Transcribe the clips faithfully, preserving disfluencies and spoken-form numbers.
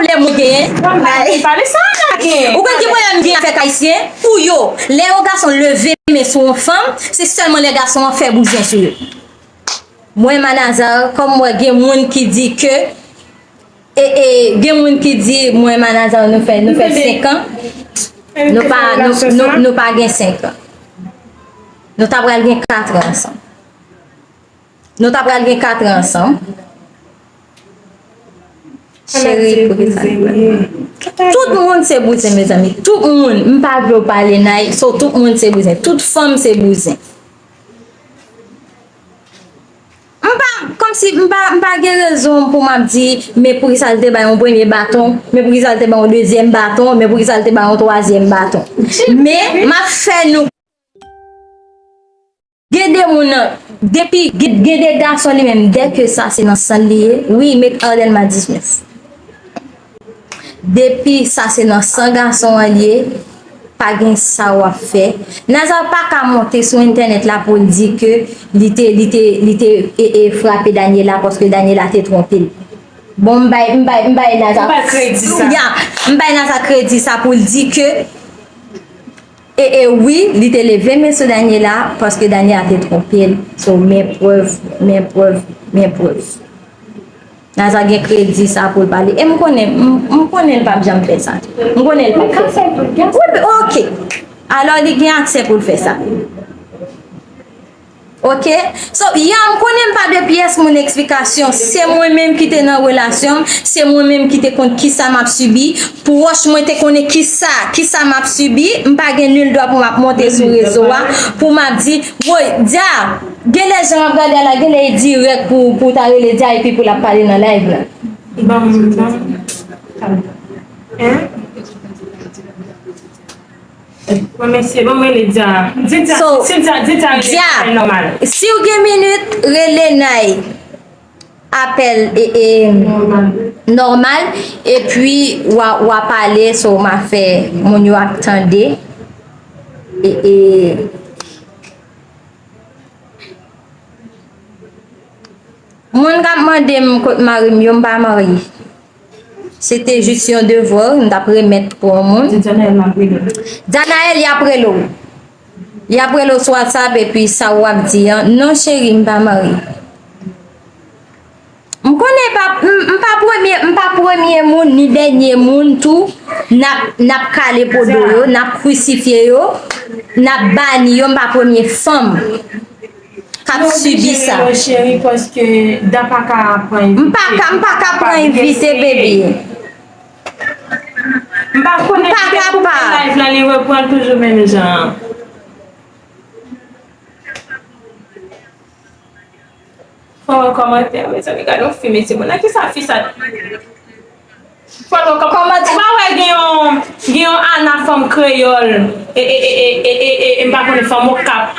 pwoblèm ou genyen? Pale sa, n a genyen. Ou konn ki pwoblèm m genyen avèk ayisyen? Pou yo, lè yon gason leve men sou yon fanm, se sèlman lè gason an fè bouzen sou yo. Mwen, Manazar, kòm mwen gen moun ki di ke, e, e, gen moun ki di, mwen, Manazar, nou fè, nou fè senk an, nou pa, nou, nou, nou pa gen senk an. Nou ta pral gen kat an ansanm. Nou ta pral gen kat an ansanm. Cheri, pou ki sa? Tout moun se bouzen, mezanmi. Tout moun. M pa vle w pale, Nay. So, tout moun se bouzen. Tout fanm se bouzen. M pa, kòmsi m pa, m pa gen rezon pou m ap di, men poukisa l te bay yon premye baton, men poukisa l te bay yon dezyèm baton, men poukisa l te bay yon twazyèm baton. Men, m ap fè nou Gen de moun nan, depi, gen, gen de gason li menm, dè ke sa se nan san l li ye, wi, make Arden mad dismiss. Depi sa se nan san gason an li ye, pa gen sa w ap fè. Nazar pa ka monte sou entènèt la pou l di ke li te, li te, li te, e, e, frape Daniela paske Daniela te twonpe l. Bon, m bay, m bay, m bay Nazar. M bay kredi sa. Ya, m bay Nazar kredi sa pou l di ke E, e wi, li te leve men sou Daniela, paske Daniela te twonpe l. So, men prèv, men prèv, men prèv. Nazar gen kredi sa pou l pale. E m konnen, m, m konnen l p ap janm fè sa. M konnen l p ap fè sa. Wi, oke. Alò, li gen aksè pou l fè sa. Oke? So, ya, m konnen m pa de pyès moun eksplikasyon. Se mwen menm ki te nan relasyon m, se mwen menm ki te konn kisa m ap sibi. Pwòch mwen te konnen kisa, kisa m ap sibi. M pa gen nil dwa pou m ap monte sou rezo a, pou m ap di, woy, Dya, genlè jan m ap gade a la, genlè e dirèk pou, pou w ta rele Dya epi pou l ap pale nan live la. Ban m, ban m. Hein? Mwen mesye, bon, mwen le Dya. Di Dya, so, si Dya, di Dya, rele Dya, apèl nòmal. Si w gen minit, rele Nay. Apèl, e, e, nòmal. Nòmal. Epi, w a, w a pale, so, m a fè, moun yo ap tande. E, e, Moun k ap mande m kot mari m yo, m pa marye. Se te jis yon devwa, m t ap remèt pou yon moun. Di Djanaël m ap rele w. Djanaël, y ap rele w. Y ap rele w sou WhatsApp epi sa w ap di an. Non, cheri, m pa marye. M konnen pa, m, m pa premye, m pa premye moun, ni dènye moun tou, n ap, n ap kale podo yo, n ap krisifye yo, n ap bani yo, m pa premye fanm k ap sibi sa. Non, oblije rele w cheri, paske Da pa ka pran envite. M pa ka, m pa ka pran envite, bebe. M pa konnen, m pa kapab. Live la, li reprann toujou menm jan an. Fò wè kòmantè, mezanmi, gade yon fi, mesye, bon, nan kisa fi sa? Fò wè kòmantè. Ou pa wè gen yon, gen yon Ana fanm kreyòl, e, e, m pa konnen fanm Okap.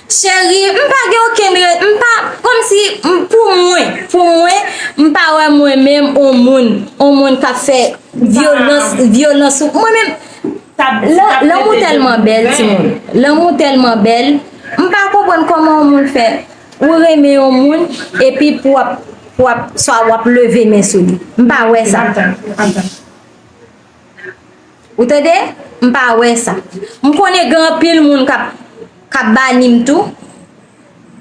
Cheri, m pa gen okenn re-, m pa, kòmsi, m, pou mwen, pou mwen, m pa wè mwen menm on moun, on moun k ap fè vyolans, vyolans sou mwen menm. Lan-, lanmou tèlman bèl, timoun. Lanmou tèlman bèl. M pa konprann kòman yon moun fè. Ou renmen yon moun, epi pou w ap, pou w ap, swa w ap leve men sou li. M pa wè sa. Ou tande? M pa wè sa. M konnen gen anpil moun k ap, k ap bani m tou.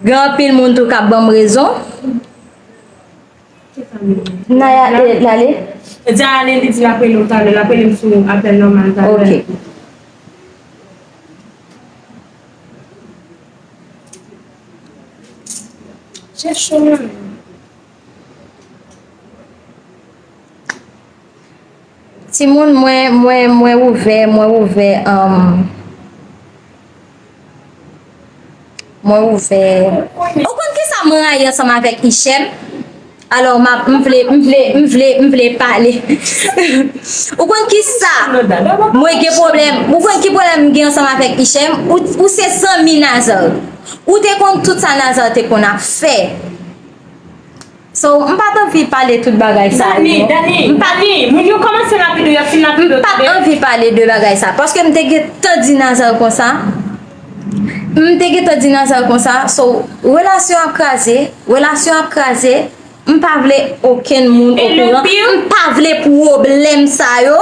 Gen anpil moun tou k ap ban m rezon. Naya, eh, l ale? Di a ale, li di l ap rele w talè, l ap rele m sou apèl nòmal talè. Ok. Chèche w menm. Timoun, mwen, mwen, mwen ouvè, mwen ouvè, um, mwen ouvè. Ou konn kisa mwen rayi ansanm avèk Ichem? Alò, m ap, m vle, m vle, m vle, m vle pale. Ou konn kisa mwen gen pwoblèm? Ou konn ki pwoblèm m gen ansanm avèk Ichem? Ou, ou se zanmi Nazar. Ou te konn tout sa Nazar te konn ap fè. So, m pa t anvi pale tout bagay sa yo. Dani, Dani, m pa t, Dani, moun yo kòmanse lapido, y ap fin lapido, m pa t anvi pale de bagay sa, paske m te gentan di Nazar konsa. M te gentan di Nazar konsa. So, relasyon ap kraze, relasyon ap kraze. M pa vle okenn moun okouran. M pa vle pwoblèm sa yo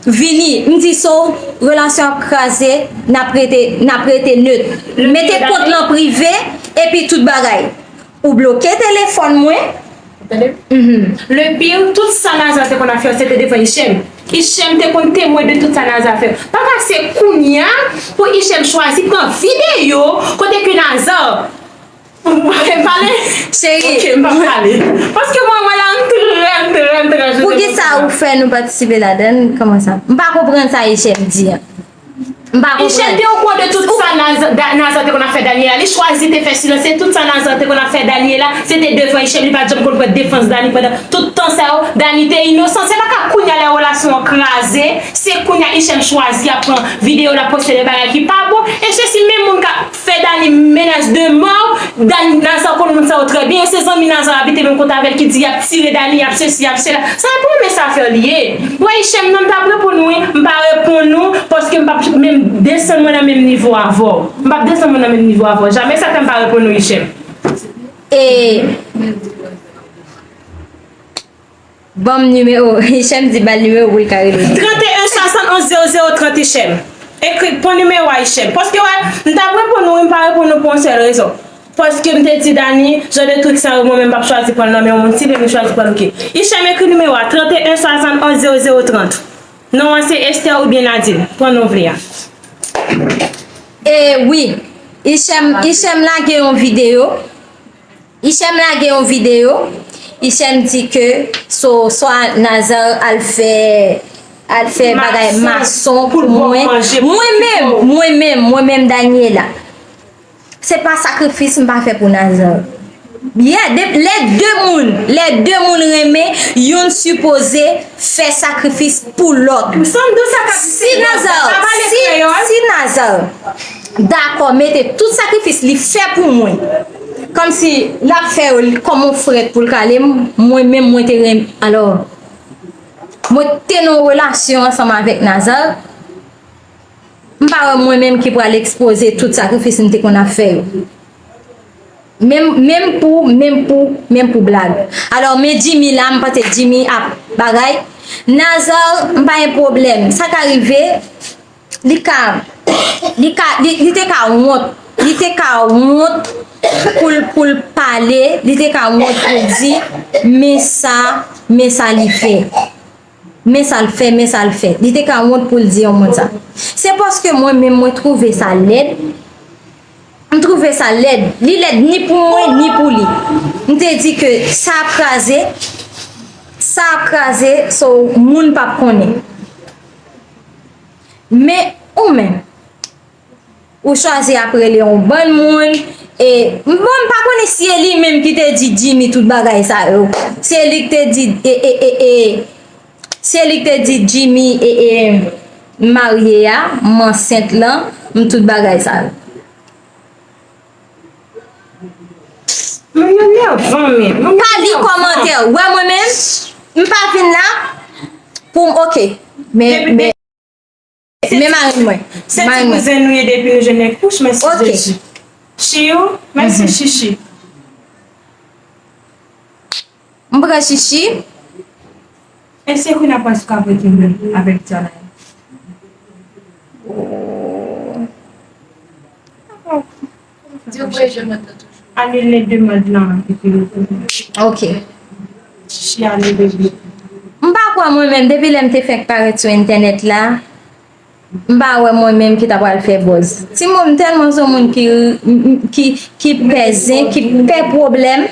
vini. M di so, relasyon ap kraze, n ap rete, n ap rete nèt. Mete kont lan prive, epi tout bagay. Ou bloke telefòn mwen. Tande? Le pire, tout sa Nazar te konn ap fè yo, se te devan Hichem. Hichem te konn temwen de tout sa Nazar fè. Pa ka se kounya pou Hichem chwazi pran videyo kote ke Nazar. M pale? Cheri. Ok, m pa pale. Paske mwen, mwen la, m trè, m trè, m trè. Poukisa ou fè nou patisipe ladan l? Kòman sa? M pa konprann sa Hichem di an. M pa konprann. Hichem te okouran de tout sa Nazar, Nazar te konn ap fè Daniela. Li chwazi te fè silans. E tout sa Nazar te konn ap fè Daniela, se te devan Hichem. Li pa t janm konn pran defans Dani pandan tout tan sa yo. Dani te inosan. Se pa ka kounya lè relasyon an kraze, se kounya Hichem chwazi ap pran videyo l ap poste de bagay ki pa bon. E se si menm moun k ap fè Dani menas de mò, Dani, Nazar konn moun sa yo trè byen, se zanmi Nazar abite menm kote avè l ki di y ap tire Dani, y ap sesi, y ap sela. Sa e pwoblèm sa fè li ye. Wè Hichem nan m t ap reponn ou wi, m pa reponn ou paske m p ap menm desann mwen nan menm nivo avè w. M p ap desann mwen nan menm nivo avè w. Jamè sa fè m pa reponn ou Hichem. E Ban m nimewo, Hichem di ba l nimewo pou l ka rele. Trannteyen swasannonz zewo zewo trant Hichem. Ekri, pran nimewo a Hichem. Paske wè, m t ap reponn ou wi, m pa reponn ou pou yon sèl rezon. Paske m te di Dani, jan de trik sa yo mwen menm m p ap chwazi pran l nan men yon moun, si l vle m chwazi pran l, oke. Hichem, ekri nimewo a, trannteyen swasannonz zewo zewo trant. Non an se Esther oubyen Nadine, pran non w vle a. E wi, Hichem, Hichem lage yon videyo. Hichem lage yon videyo. Hichem di ke so, swa Nazar al fè, al fè bagay mason pou mwen. Mwen menm, mwen menm, mwen menm Daniela. Se pa sakrifis m pa fè pou Nazar. Yeah, de, lè de moun, lè de moun renmen, youn sipoze fè sakrifis pou lòt. Si Nazar, si, si Nazar dakò mete tout sakrifis li fè pou mwen, kòmsi l ap fè yo kòm yon frèt pou l kale m, mwen menm mwen te renmen, alò, mwen te nan yon relasyon ansanm avèk Nazar, m pa wè mwen menm ki pral ekspoze tout sakrifis m te konn ap fè yo. Menm, menm pou, menm pou, menm pou blag. Alò, men Jimmy la, m panse Jimmy ap bagay. Nazar, m pa gen pwoblèm. Sa ka rive, li ka, li ka, li, li te ka wont. Li te ka wont pou l, pou l pale. Li te ka wont pou l di, men sa, men sa li fè. Men sa l fè, men sa l fè. Li te ka wont pou l di yon moun sa. Se paske mwen menm mwen twouve sa lèd. M twouve sa lèd. Li lèd ni pou mwen, ni pou li. M te di ke sa ap kraze, sa ap kraze, so moun p ap konnen. Men ou menm, ou chwazi ap rele yon bann moun, e, bon, m pa konnen si e li menm ki te di Jimmy tout bagay sa yo. Si e li ki te di, e, e, e, e, si e li ki te di Jimmy, e, e, m marye a, m ansent lan, m tout bagay sa yo. Mwen yo nèvan men. Pa li kòmantè. Wè mwen menm, m pa vin la pou m, oke. Men, men, men marenn mwen. Se ti kouzen nou ye depi nou jwenn nèg kouch, mèsi Jezi. Chiyo, mèsi Chichi. M pran Chichi. Èske Queen ap pral sou kapot li menm avèk Jana? Di w voye jwenn mwen nan toujou. Anile demann lan epi retounen. Ok. Chichi ale regle. M pa kwè mwen menm, depi lè m te fenk parèt sou entènèt la, m pa wè mwen menm ki ta pral fè buzz. Timoun, m tèlman se yon moun ki, ki, ki pè zen, ki pè pwoblèm.